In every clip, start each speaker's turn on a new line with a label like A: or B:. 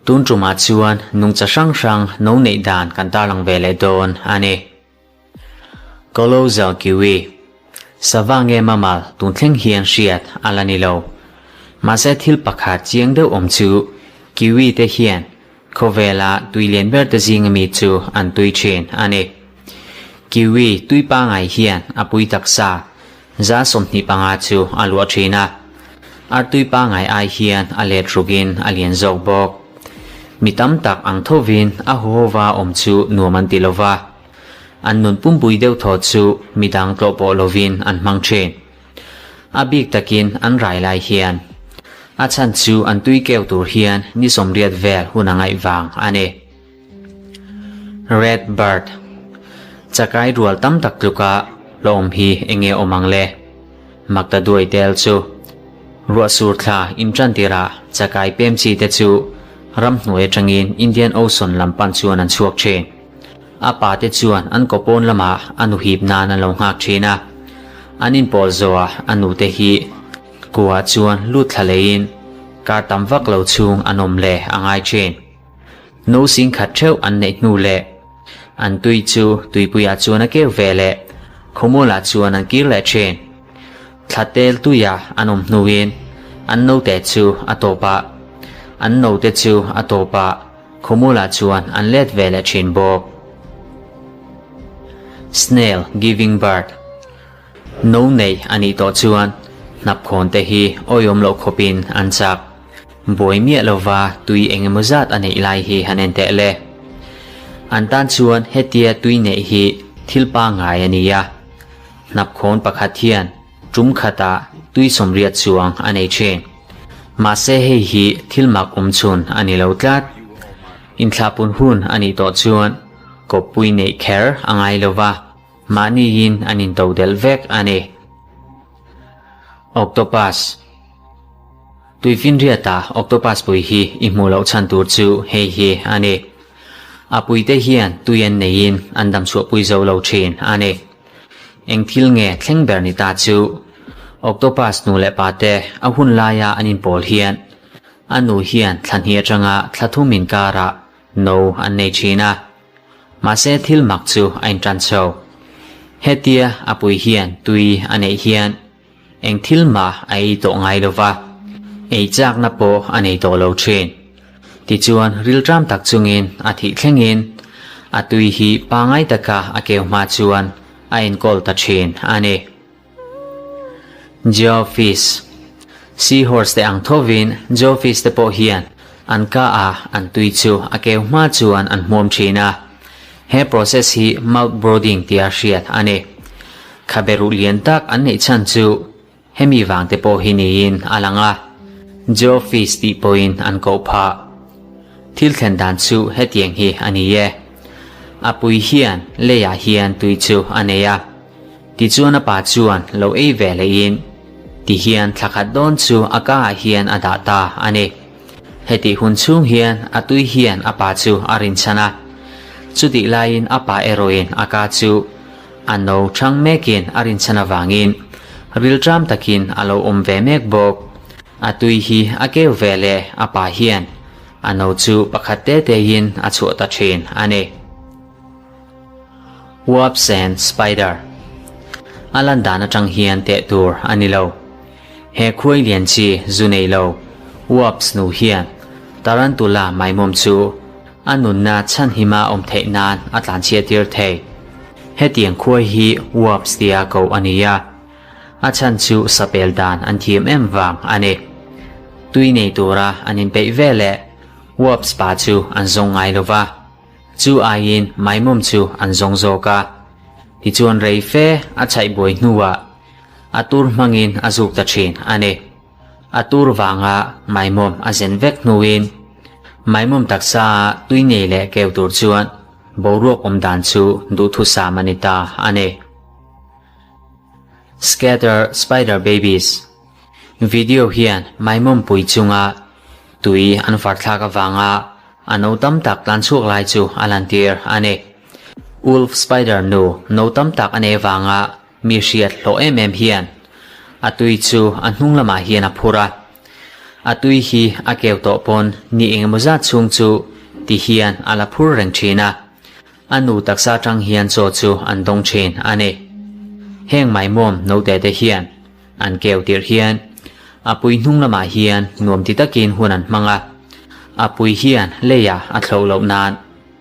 A: Tun tumah chuan nungcha hrang hrang no neih dan kan tarlang ve leh dawn a ni. Colossal Kiwi, Sava nge mamal tun thleng hian hriat a la ni lo. Mahse thil pakhat chiang deuh awm chu Kiwi te hian khawvela tui lian ber te zinga mi chu an tui thin a ni. Kiwi tui pangai hian a pui taksa 25% chu a luah thin a. Artui pangai ai hian a let rukin a lian zawk bawk. Mi tam tak ang thovin a huhova awm chu nuam an ti lova. An nun pumpui deuh thaw chu midang tlawh pawh lovin an hmang thin. A bik takin an rai lai hian. A chhan chu an tui keu tur hian ni 80 vel hun a ngaih vang a ni. Red bird. Chakai rual tam tak tluka hlawm hi enge awm ang le? Makta duai tel chu. Ruah sur thla intan tirah chakai pem chi te chu ramhnuai atangin Indian Ocean lam pan chuan an chhuak thin. A pa te chuan an kawpawn lamah a nu hip nan an lo nghak thin a. An inpawl zawhah a nu te hi kuah chuan lut thla leiin kar tam vak lo chhung an awm leh a ngai thin. No 10,000 theuh an neih hnu leh an tui chu tuipuiah chuan a keu ve leh khawmualah chuan an kir leh thin. Thla tel tuia an awm hnuin an note chu a tawp a, an note chu a tawp a, khawmualah chuan an let ve leh thin bawk. Snail giving birth. No nei a nih tawh chuan hnapkhawn te hi awihawm loh khawpin an chak. Buai miah lova tui eng emaw zat a neih lai hi han en teh le. An tan chuan hetia tui neih hi thil pangngai a ni a. Hnapkhawn pakhat hian tum khatah tui 80 chuang a nei thin. Mahse hei hi thil mak awm chhun a ni lo tlat. Inthlahpun hun a nih tawh chuan kawppui neih kher a ngai lova, mahniin an into delh vek a ni. Octopus. Tuifinriata octopus pui hi i hmuh loh chhan tur chu hei hi a ni. A puite hian tui an neiin an dam chhuahpui zo lo thin a ni. Eng thil nge thleng ber ni ta chu octopus nu leh pa te a hun laia an inpawl hian a nu hian thla hnih atanga thla thum inkarah no an nei thin a. Mahse thil mak chu a intan chho. Hetia a pui hian tui a neih hian eng thil mah a ei tawh ngai lova, ei chakna pawh a nei tawh lo thin. Tichuan rilṭam tak chungin a thih thlengin a tui hi pangai taka a keu hma chuan a enkawl ta thin a ni. Jawfish. Seahorse te ang thovin jawfish te pawh hian an ka a an tui chu a keu hma chuan an hmuam thin a. He process hi mouth brooding tia hriat a ni. Khabe ruh lian tak an neih chhan chu hemi vang te pawh hi niin a lang a, jawfish tih pawhin an koh phah. Thil thlen dan chu hetiang hi a ni e. A pui hian leiah hian tui chu a nei a, tichuan a pa chuan lo ei ve lehin tihian thla khat dawn chu a ka ah hian a dah ta a ni. Hetih hun chhung hian a tui hian a pa chu a rinchhan a, chutih laiin a pa erawhin a ka chu a no thang mekin a rinchhan avangin rilṭam takin a lo awm ve mek bawk. A tui hi a keu ve leh a pa hian a no chu pakhat te tein a chhuah ta thin a ni. Wasp and Spider. A lan dan atang hian teh tur a ni lo. He khuai lian chi zu nei lo wasp nu hian tarantula maimawm chu a nunna chhanhima awm theih nan a tlanchhiat tir thei. Hetiang khuai hi wasp tia ko a ni a, a chhan chu sapel dan an thiam em vang a ni. Tui nei tura an inpeih ve leh wasp pa chu an zawng ngai lova, chu aiin maimawm chu an zawng zawk a. Tichuan rei fe a chhaih buai hnuah a tur hmangin a zuk ta thin a ni. A tur vanga maimawm a zen vek hnuin maimawm taksa tui nei leh keu tur chuan boruak awm dan chu duhthusam a ni ta a ni. Scatter Spider Babies Video hian maimawm pui chunga tui an farthlak avanga a no tam tak tlan chhuak lai chu a lantir a ni. Wolf Spider nu no tam tak a nei avanga mi hriat hlawh em em hian a tui chu a hnung lamah hian a phur a. A tui hi a keu tawh pawn ni engemaw zat chhung chu ti hian a la phur reng thin a. A nu taksa atang hian chaw chu an dawng thin a ni. Heng maimawm note te hian an keu tirh hian a pui hnung lamah hian nuam ti takin hun an hmang a. A pui hian leiah a thloh loh nan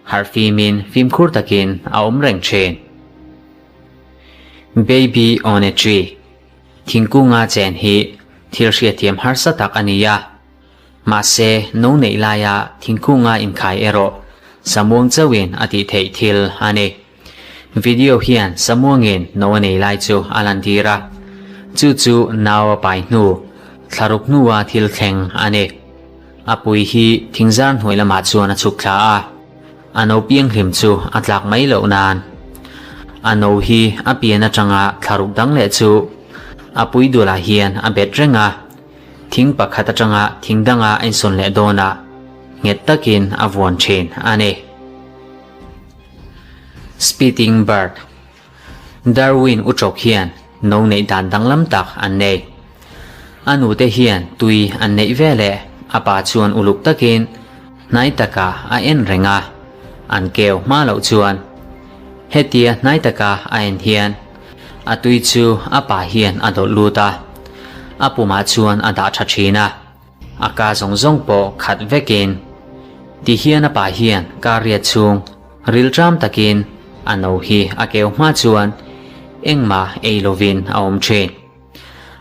A: harh fimin fimkhur takin a awm reng thin. Baby on a tree. Thingkunga chen hi thil hriatthiam harsa tak a ni a, mahse no neih laia thingkunga inkhai erawh Samuang chauhin a tih theih thil a ni. Video hian Samuangin no a nei lai chu a lantir a, chu chu nau a pai hnu, thlaruk hnua thil thleng a ni. A pui hi thingzar hnuai lamah chuan a chhuk thla a. A no pianghlim chu a tlak mai loh nan a no hi a pian atanga thlaruk dang leh chu a pui dulah hian a bet reng a, thing pakhat atanga thing danga a insawn leh dawnah nghet takin a vuan thin a ni. Spitting Bird Darwin Uṭawk hian no neih dan danglam tak an nei. A nute hian tui an neih veleh a pa chuan uluk takin hnai takah a en reng a, an keu hma loh chuan hetia hnai taka a en hian a tui chu a pa hian a dawlh lut a, a pumah chuan a dah tha thin a. A ka zawng zawng pawh khat vekin ti hian a pa hian kar riat chhung rilṭam takin a no hi a keu hma chuan engmah ei lovin a awm ṭhin.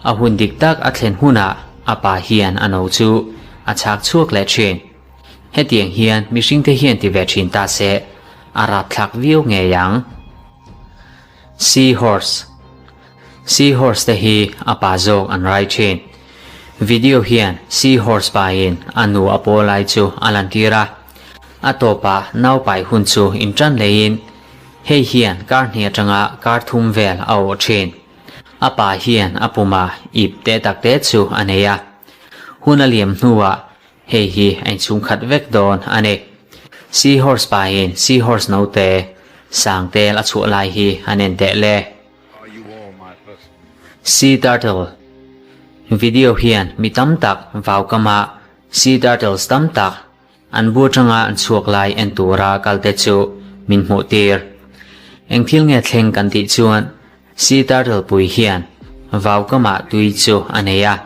A: A hun dik tak a thlen hunah a pa hian a no chu a chhak chhuak leh ṭhin. Hetiang hian mihringte hian ti ve ṭhin ta se a rapthlak viau ngei ang. Sea horse. Sea horse te hi a pa zawk an rai thin. Video hian sea horse pa in a nu a paw lai chu a lantir a. A tawpah nau pai hun chu in tan leiin hei hian kar hnih atanga kar thum vel a awh thin. A pa hian a pumah ip te tak te chu a nei a. Hun a liam hnuah Hei hi a inchhung khat vek dawn a ni. Sea horse pahin sea horse note sang tel a chhuah lai hi an en teh le. Sea turtle Video hian mi tam tak vau kama sea turtles tam tak an bu atanga an chhuak lai en tura kalte chu min hmuh tir. Eng thil nge thleng kan tih chuan Sea turtle pui hian vau kamah tui chu a nei a,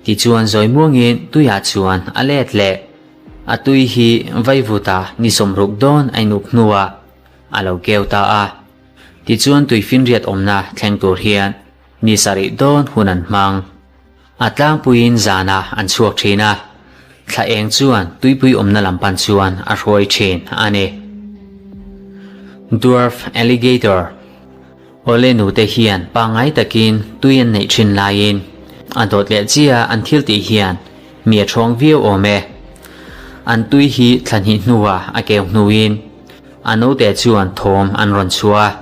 A: tichuan zawi muangin tuiah chuan a let leh. A tui hi vaivuta ni sawmruk dawn a inup hnuah a lo keu ta a, tichuan tui finriat awmna thleng tur hian ni sarih dawn hun an hmang. A tlangpuiin zanah an chhuak thin a, thla eng chuan tuipui awmna lam pan chuan a hruai thin a ni. Dwarf Alligator Awle nute hian pangngai takin tui an neih thin laiin a dawt leh chiah an thil tih hian mi a ṭhawng viau awm e. An tui hi thla hnih hnuah a keu hnuin a note chuan thawm an rawn chhuah a.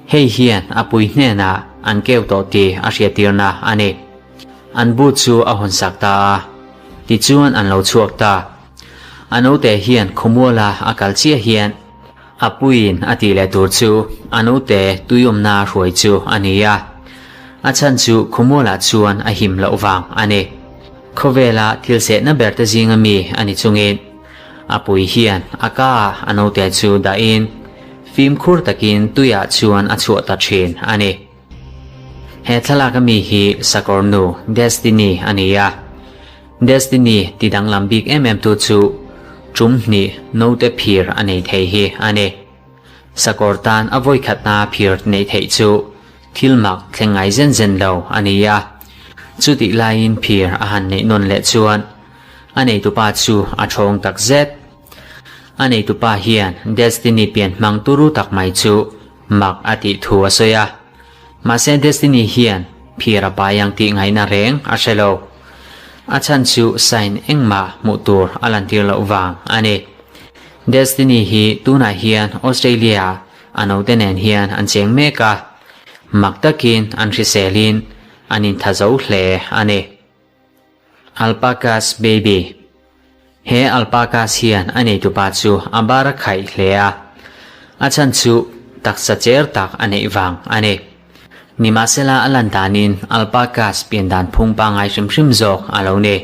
A: Hei hian a pui hnenah an keu tawh tih a hriattirna a ni. An bu chu a hawnsak ta a, tichuan an lo chhuak ta. A naute hian khawmuala a kal chiah hian a puiin a tih leh tur chu a naute tuiawmna hruai chu a ni a. A chhan chu khawmualah chuan a him loh vang a ni. Khawvela thil sehna berte zinga mi a ni chungin a pui hian a ka ah a naute chu dahin Fimkhur takin tuiah chuan a chhuah ta thin a ni. He thlalak ami hi sakawr nu Destiny a ni a. Destiny ti danglam bik em em tu chu tum hnih note phir a nei thei hi a ni. Sakawr tan a vawikhatna phir neih theih chu thil mak thleng ngai zen zen lo a ni a. Chutih laiin phir a han neih nawn leh chuan a neitupa chu a thawng takzet. A neitupa hian Destiny pian hmang turu tak mai chu mak a tih thu a sawi a. Mahse Destiny hian phir a pai ang tih ngaihna reng a hre lo. A chhan chu sign engmah hmuh tur a lantir loh vang a ni. Destiny hi tunah hian Australia ah a naute nen hian an cheng mek a, mak takin an hriselin an intha zo hle a ni. Alpacas baby. He alpacas hian a neitupa chu a bar a khaih hle a, a chhan chu taksa cher tak a neih vang a ni. Nimahsela a lan danin alpacas pian dan phung pangngai hrim hrim zawk a lo ni.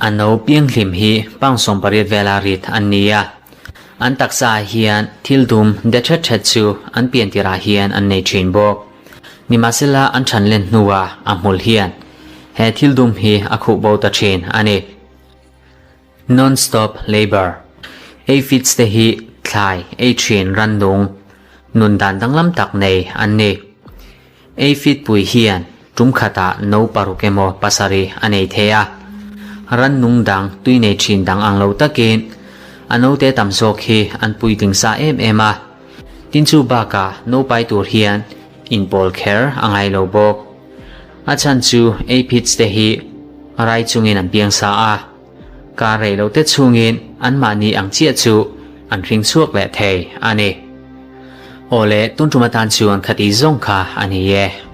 A: A no pianghlim hi pound 18 vela rit an ni a. An taksa ah hian thil dum de thet thet chu an pian tirah hian an nei thin bawk. Nimahsela an than len hnuah a hmul hian he thil dum hi a khuh bo ta thin a ni. Non-stop labour. Aphids te hi thlai ei thin rannung nun dan danglam tak nei an ni. Aphid pui hian tum khatah no paruk emaw pasarih a nei thei a. Rannung dang tui nei thin dang ang lo takin a note tam zawk hi an puitling sa em em a. Tin chu bakah no pai tur hian inpawl kher a ngai lo bawk. A chhan chu aphids te hi rai chungin an piang sa a. Kar rei lo te chhungin anmahni ang chiah chu an hring chhuak leh thei a ni. Awle, tun tum atan chuan khati zawng kha a ni e.